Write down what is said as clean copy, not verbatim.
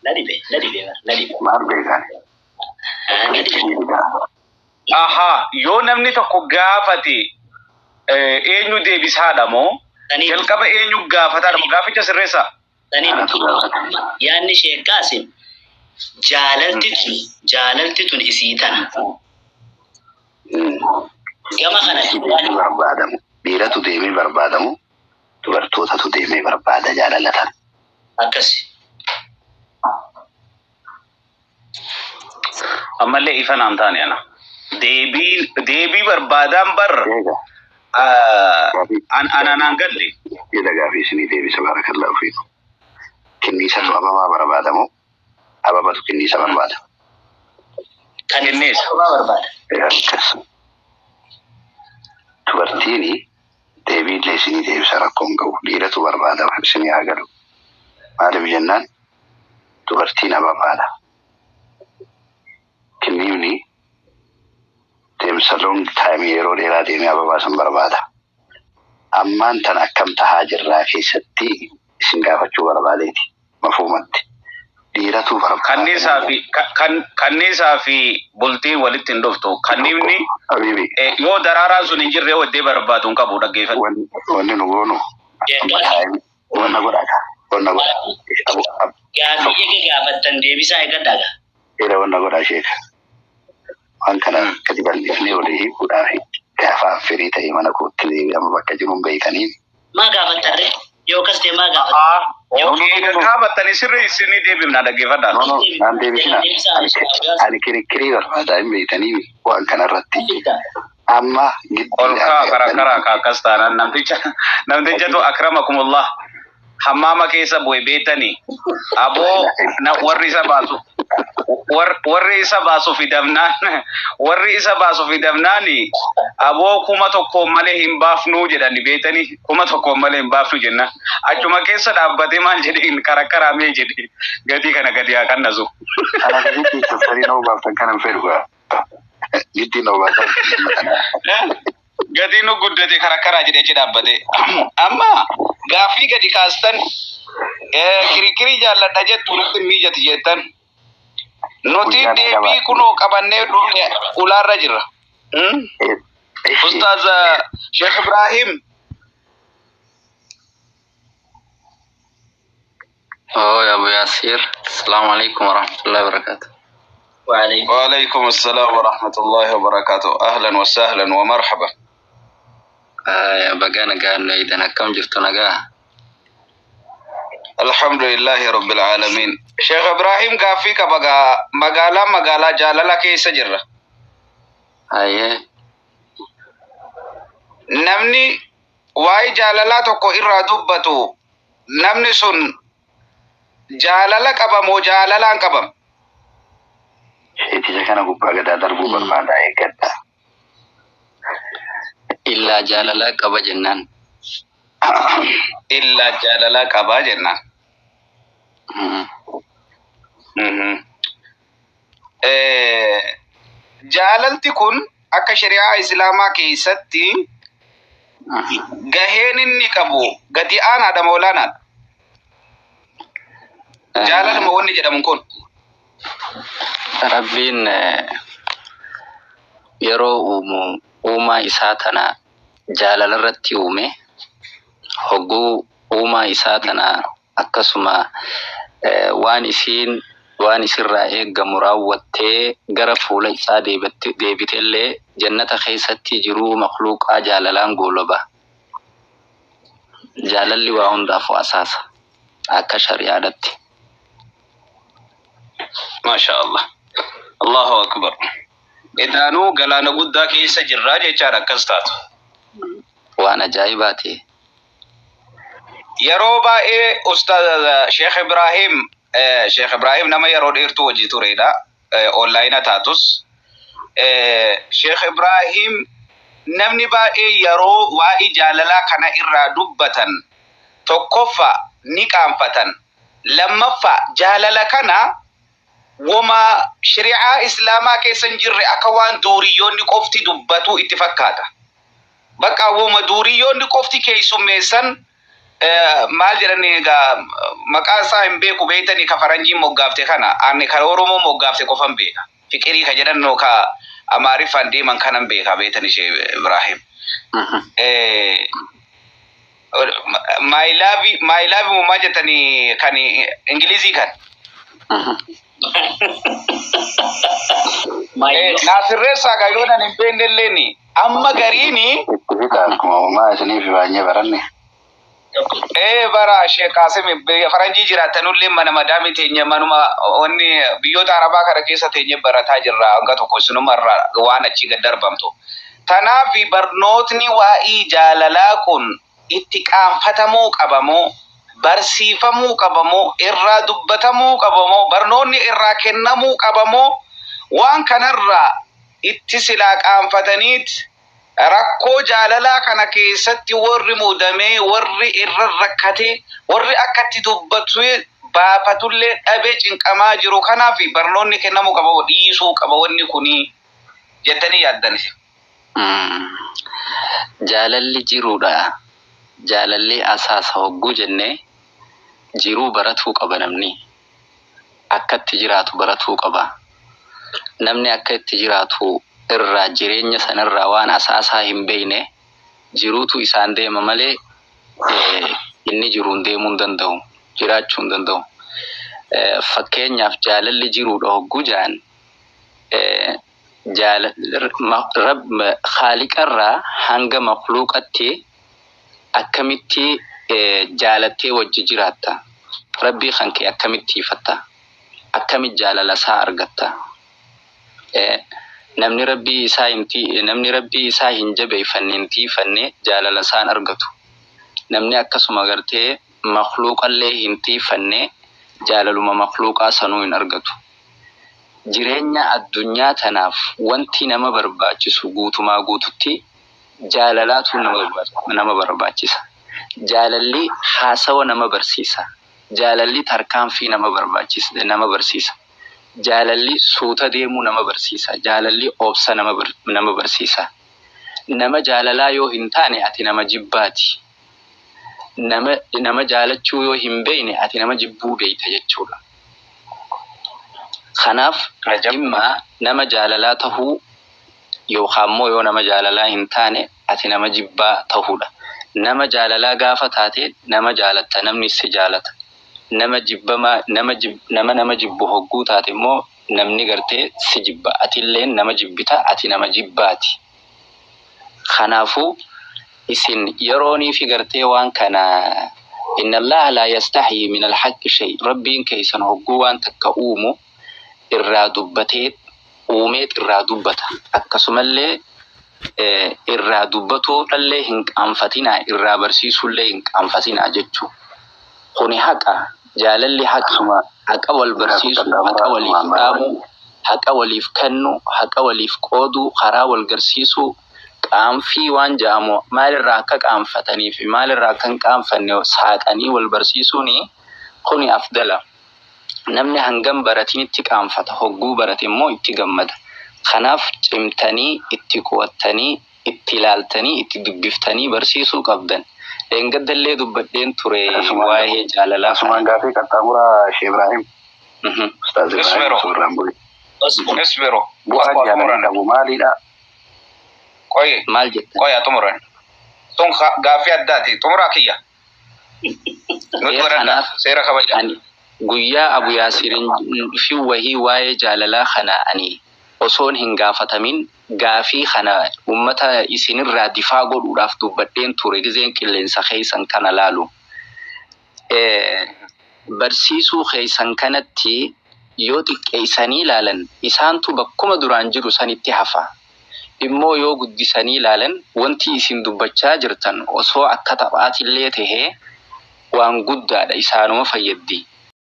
Na dhibe, na dhibe bar, na dhibe. Maal beekaan? Na dhibe. Ahaa, yoo namni tokko gaafate eenyu deebisaadha moo Sanii jalqaba eenyu gaafataadha moo gaaficha sirreessaa? Sanii Anatu miti. gaafate. Yaanni Sheek Qaasim jaalalti tun jaalalti tun isii tana. Gama kana Dhiiratu deemee barbaadamu. Dhiiratu deemee barbaadamu. Dubartootatu deemee barbaada jaalala tana. Akkasi. Ammallee ifa naan taane ana. Deebii deebii barbaadaan bar Eega. an ana naan galle. Jedha gaafii isinii deebisa barakallahu fiikum. Kinniisatu ababaa barbaadamu. Ababatu kinniisa barbaada. Kinniisa Kinniisa. ababaa barbaada. Akkas. Dubartiin deebiillee isinii deebisa rakkoo hin qabu. Dhiiratu barbaada isinii haa galu. Maaliif jennaan dubartiin ababaadha. Kinniifni deemsa long time yeroo dheeraa deemee ababaa san barbaada. Ammaan tana akkam tahaa jirraa keessatti isin gaafachuu barbaadeeti. Mafuumatti. Dhiiratu barbaada. Kanniisaa fi kanniisaa fi bultiin walitti hin dhuftu. Kanniifni Habibi. yoo daraaraan sun hin jirre waddee barbaadu hin qabu dhaggeeffadhu. Wanni nu goonu Sheek Qaasim. wanna godhaa kaa. Wanna godhaa. Gaafii eega gaafattan deebisaa eeggadhaa gaa. Ila wanna godhaa sheeka. Waan kana gadi bal'ifnee walii hiikuudhaaf gaafa firii ta'e mana kootti deebi'ama bakka jiruun beekanii. Maa gaafattan ree? Yoo akkas ta'e maa gaafattan? Eega gaafattanii sirrii isinii deebifna dhaggeeffadhaa. No, no, naan deebisina. Ani kirikkirii barbaadaa hin beektanii waan kanarratti. Amma Ol kaa karaa karaa kaa akkas taanaan namticha namtichatu akramakumullah hammaama keessa bu'e beektanii aboo na warri isa baasu warri isa baasu fidamnaan warri isa baasu fidamnaani aboo 1000 malee hin baafnuu jedhani beektanii 1000 malee hin baafnu jenna achuma keessa dhaabbatee maal jedheen karakkaraa mee jedhe gatii kana gadi haa qannasu. Ana gaditti saffarii nama baaftan kana hin fedhu gaa. Giddiin nama baaftan. Gatiin nu guddate karakkaraa jedhee achi dhaabbate. Amma gaaffii gadi kaastan kirikkirii jaalladha jettu nutti hin mijatu jettan. Nuti Guyyaan deebii gabaa. kunoo qabannee dhufne ulaarra jirra. Ustaaz Sheekh Ibrahim. Oh, ya Abu Yasir. Assalamualaikum warahmatullahi wabarakatuh. Waalaikum. Waalaikum assalam wa rahmatullahi wa barakatuh. Ahlan wa sahlan wa marhaba. Ay, baga nagaan nu eegdan akkam jirtu nagaa? Alhamdulillahi rabbil alamin. Sheekh Ibrahim gaaffii qaba gaa magaalaa magaalaa jaalala keessa jirra. Ayyee. Namni waa'ee jaalalaa tokko irraa dubbatu namni sun jaalala qaba moo jaalalaan qabama? Sheeticha kana gubbaa gadaa darbuu barbaadaa eeggadha. Illaa jaalalaa qaba jennaan. Illaa jaalalaa qabaa jennaan. Jaalalti kun akka shari'aa Islaamaa keessatti gaheen inni qabu gadi aanaadha moo olaanaadha? Jaalaluma wanni jedhamu kun. Rabbiin yeroo uumu uumaa isaa tana jaalala irratti uume hogguu uumaa isaa tana akkasuma waan isiin waan isirraa eeggamu raawwattee gara fuula isaa deebitellee jannata keessatti jiruu makhluuqaa jaalalaan gooloba. Jaalalli waa hundaafuu asaasa akka shari'aadhatti. Maasha Allah. Allahu akbar. Edaanuu galaana guddaa keessa jirraa jechaadha akkas taatu. Waan ajaa'ibaati. Yeroo baay'ee Ustaaz Sheekh Ibrahim Sheekh Ibrahim nama yeroo dheertuu hojii turedha. Onlaayina taatus. Sheekh Ibrahim namni baay'ee yeroo waa'ee jaalalaa kana irraa dubbatan tokkoffaa ni qaanfatan. Lammaffaa jaalala kana woma shari'aa Islaamaa keessa hin jirre akka waan duuriyyoonni qofti dubbatu itti fakkaata. Bakka woma duuriyyoonni qofti keessummeessan Maal jedhani egaa, maqaa isaa hin beeku beeytanii, ka faranjiin moggaafte kana, ani kan Oromoo moggaafte qofan beeka. Fiqirii ka jedhan ka Amaariffaan deeman kanan beeka beeytan, ishee Ibrahim. My love, my love maa jettanii kan Ingilizii kan. Naasirreessaa gaa yoo nan hin beekne illeen amma gariini. Itti fida, akkuma uumaa isiniif baay'ee baranne. Ee, bara Sheekh Qaasim biyya faranjii jiraatanullee mana madaamii teenya, manuma wanni biyyoota Arabaa kana keessa teenye barataa jirra, hanga tokko isinuma irraa waan achii gad darbamtu. Kanaaf barnootni waa'ii jaalalaa kun itti qaanfatamuu qabamoo, barsiifamuu qabamoo, irraa dubbatamuu qabamoo, barnoonni irraa kennamuu qabamoo, waan kanarraa itti silaa qaanfataniit rakkoo jaalalaa kana keessatti warri mudamee, warri irra rakkatee, warri akkatti dubbatu baafatullee dhabee cinqamaa jiru, kanaaf barnoonni kennamuu qaba, dhiisuu qaba wanni kuni jettanii yaaddan isin? Jaalalli jiruudha. Jaalalli asaasa hogguu jennee, jiruu baratuu qaba namni. Akka itti jiraatu baratuu qaba. Namni akka itti jiraatu irraa, jireenya sanarraa waan asaasaa hin beekne, jiruutu isaan deema malee inni jiruun deemuu hin danda'u. Jiraachuu hin danda'u. Fakkeenyaaf, jaalalli jiruudha hogguu jaan, Haaliqarraa hanga makluuqatti akkamitti jaalattee wajji jiraatta? Rabbii kan kee akkamitti ifatta? Akkamitti jaalala isaa argatta? Namni rabbii isaa hin jabeeffanne, hin tiifanne, jaalala isaan argatu. Namni akkasuma gartee makluuqallee hin tiifanne, jaalaluma makluuqaa sanuu hin argatu. Jireenya addunyaa tanaaf wanti nama barbaachisu guutumaa guututti jaalalaatu nama barbaachisa. Jaalalli haasawa nama barsiisa. Jaalalli tarkaanfii nama barbaachisa, nama barsiisa. Jaalalli suuta deemuu nama barsiisa. Jaalalli obsa nama barsiisa. Nama jaalalaa yoo hin taane, ati nama jibbaati. Nama jaalachuu yoo hin beekne, ati nama jibbuu beekta jechuudha. Kanaaf dhimma nama jaalalaa tahuu yookaan immoo yoo nama jaalalaa hin taane, ati nama jibbaa tahuudha. Nama jaalalaa gaafa taate, nama jaalatta, namni si jaalata. Nama jibbamaa, nama jibbu hogguu taate immoo, namni gartee si jibba. Atillee nama jibbita, ati nama jibbaati. Kanaafuu isin yeroonii fi gartee waan kana, إن الله لا يستحيي من الحق شيء, rabbiin keessan hogguu waan takka uumu irraa dubbatee uumeet irraa dubbata. Akkasumallee irraa dubbatuudhallee hin qaanfatinaa, irraa barsiisuullee hin qaanfatinaa jechuu. Kuni haqa. Jaalalli haqa. Haqa wal barsiisuu, haqa waliif dhaamuu, haqa waliif kennu, haqa waliif qooduu, karaa wal garsiisuu, qaanfii waan jedhamu maalirraa akka qaanfatanii fi maalirraa akka hin qaanfanne saaqanii wal barsiisuuni kuni afdala. Namni hangam baratinitti qaanfata, hogguu barate immoo itti gammada. Kanaaf cimtanii itti qo'attanii, itti ilaaltanii, itti dubbiftanii barsiisuu qabdan. Dheengaddallee dubbadheen ture waa'ee jaalalaa. Asumaan gaafii qaxxaamuraa, Shee Ibrahim. Ustaaz Ibrahim suurraan buli. Isbiro. Bu'aan jaalalli qabu maalidha? Qoyi. Maal jettan? Qoyi, haa xumuran. Sun gaaffii addaati. Xumuraa kiyya. Nuti baradha. Seera kabaja. Guyyaa Abu Yaasirin fi wahii waa'ee jaalalaa kana ani osoon hin gaafatamin gaafii kana ummata isinirraa difaa godhuudhaaf dubbadheen ture gizeen qilleensa keessan kana laalu. Barsiisuu keessan kanatti yoo xiqqeessanii ilaalan, isaantu bakkuma duraan jiru sanitti hafa. Immoo yoo guddisanii ilaalan, wanti isin dubbachaa jirtan osoo akka taphaatillee tahee waan guddaadha, isaanuma fayyaddi.